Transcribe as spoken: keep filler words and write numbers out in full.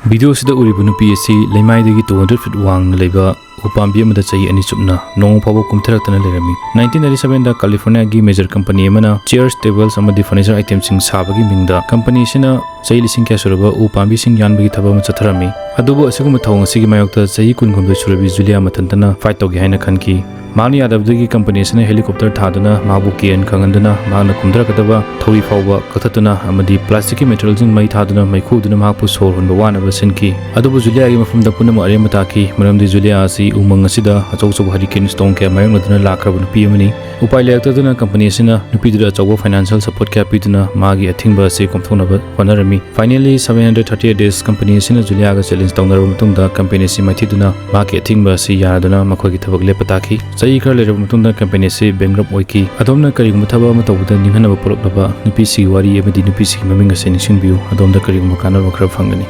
ꯚꯤꯗꯤꯑꯣꯁꯤꯗ ꯎꯔꯤꯕ ꯅꯨꯄꯤ ꯑꯁꯤ ꯂꯩꯃꯥꯏꯗꯒꯤ two hundred feet ꯋꯥꯡꯅ ꯂꯩꯕ ꯎꯄꯥꯝꯕꯤ ꯑꯃꯗ ꯆꯍꯤ ꯑꯅꯤ ꯆꯨꯞꯅ ꯅꯣꯡꯃ ꯐꯥꯎꯕ ꯀꯨꯝꯊꯔꯛꯇꯅ ꯂꯩꯔꯝꯃꯤ꯫ Nineteen ninety seven ꯗ California ꯒꯤ major company ꯑꯃꯅ chairs, tables ꯑꯃꯗꯤ furniture item ꯁꯤꯡ ꯁꯥꯕꯒꯤ ꯃꯤꯡꯗ company ꯑꯁꯤꯅ ꯆꯍꯤ ꯂꯤꯁꯤꯡ ꯀꯌꯥ ꯁꯨꯔꯕ ꯎ ꯄꯥꯝꯕꯤꯁꯤꯡ ꯌꯥꯟꯕꯒꯤ ꯊꯕꯛ ꯑꯃ ꯆꯠꯊꯔꯝꯃꯤ꯫ ꯑꯗꯨꯕꯨ ꯑꯁꯤꯒꯨꯝꯕ ꯊꯧꯑꯣꯡ ꯑꯁꯤꯒꯤ ꯃꯥꯌꯣꯛꯇ ꯆꯍꯤ ꯀꯨꯟꯍꯨꯝꯗꯣꯏ ꯁꯨꯔꯕꯤ ꯖꯨꯂꯤꯌꯥ ꯃꯊꯟꯇꯅ fight ꯇꯧꯒꯦ ꯍꯥꯏꯅ ꯈꯟꯈꯤ꯫ ꯃꯍꯥꯛꯅ ꯌꯥꯗꯕꯗꯒꯤ company ꯑꯁꯤꯅ helicopter ꯊꯥꯗꯨꯅ ꯃꯍꯥꯛꯄꯨ ꯀꯤꯍꯟ ꯈꯪꯍꯟꯗꯨꯅ ꯃꯍꯥꯛꯅ ꯀꯨꯝꯊꯔꯛꯀꯗꯕ ꯊꯧꯔꯤ ꯐꯥꯎꯕ ꯀꯛꯊꯠꯇꯨꯅ ꯑꯃꯗꯤ plastic ꯀꯤ material ꯁꯤꯡ ꯃꯩ ꯊꯥꯗꯨꯅ ꯃꯩꯈꯨꯗꯨꯅ ꯃꯍꯥꯛꯄꯨ ꯁꯣꯔ ꯍꯣꯟꯕ ꯋꯥꯅꯕ ꯁꯤꯟꯈꯤ꯫ ꯑꯗꯨꯕꯨ ꯖꯨꯂꯤꯌꯥꯒꯤ ꯃꯐꯝꯗ ꯄꯨꯝꯅꯃꯛ ꯑꯔꯦꯝꯕ ꯇꯥꯈꯤ, ꯃꯔꯝꯗꯤ ꯖꯨꯂꯤꯌꯥ ꯑꯁꯤ ꯎꯃꯪ ꯑꯁꯤꯗ ꯑꯆꯧ ꯑꯆꯧꯕ hurricane storm ꯀꯌꯥ ꯃꯥꯌꯣꯛꯅꯗꯨꯅ ꯂꯥꯛꯈ꯭ꯔꯕ ꯅꯨꯄꯤ ꯑꯃꯅꯤ꯫ ꯎꯄꯥꯏ ꯂꯩꯔꯛꯇꯗꯨꯅ company ꯑꯁꯤꯅ ꯅꯨꯄꯤꯗꯨꯗ ꯑꯆꯧꯕ financial support ꯀꯌꯥ ꯄꯤꯗꯨꯅ ꯃꯥꯒꯤ ꯑꯊꯤꯡꯕ ꯑꯁꯤ ꯀꯣꯝꯊꯣꯛꯅꯕ ꯍꯣꯠꯅꯔꯝꯃꯤ꯫ Finally, seven hundred thirty-eight days company ꯑꯁꯤꯅ ꯖꯨꯂꯤꯌꯥꯒ challenge ꯇꯧꯅꯔꯕ ꯃꯇꯨꯡꯗ company ꯑꯁꯤ ꯃꯥꯏꯊꯤꯗꯨꯅ ꯃꯍꯥꯛꯀꯤ ꯑꯊꯤꯡꯕ ꯑꯁꯤ ꯌꯥꯔꯗꯨꯅ ꯃꯈꯣꯏꯒꯤ ꯊꯕꯛ ꯂꯦꯞꯄ ꯇꯥꯈꯤ꯫ ꯆꯍꯤ ꯈꯔ ꯂꯩꯔꯕ ꯃꯇꯨꯡꯗ company ꯑꯁꯤ bankrupt ꯑꯣꯏꯈꯤ꯫ ꯑꯗꯣꯝꯅ ꯀꯔꯤꯒꯨꯝꯕ ꯊꯕꯛ ꯑꯃ ꯇꯧꯕꯗ ꯅꯤꯡꯍꯟꯅꯕ ꯄꯣꯛꯂꯛꯂꯕ ꯅꯨꯄꯤꯁꯤꯒꯤ ꯋꯥꯔꯤ ꯑꯃꯗꯤ ꯅꯨꯄꯤꯁꯤꯒꯤ ꯃꯃꯤꯡ ꯑꯁꯤ ꯅꯤꯡꯁꯤꯡꯕꯤꯌꯨ꯫ ꯑꯗꯣꯝꯗ ꯀꯔꯤꯒꯨꯝꯕ ꯀꯥꯟꯅꯕ ꯈꯔ ꯐꯪꯒꯅꯤ꯫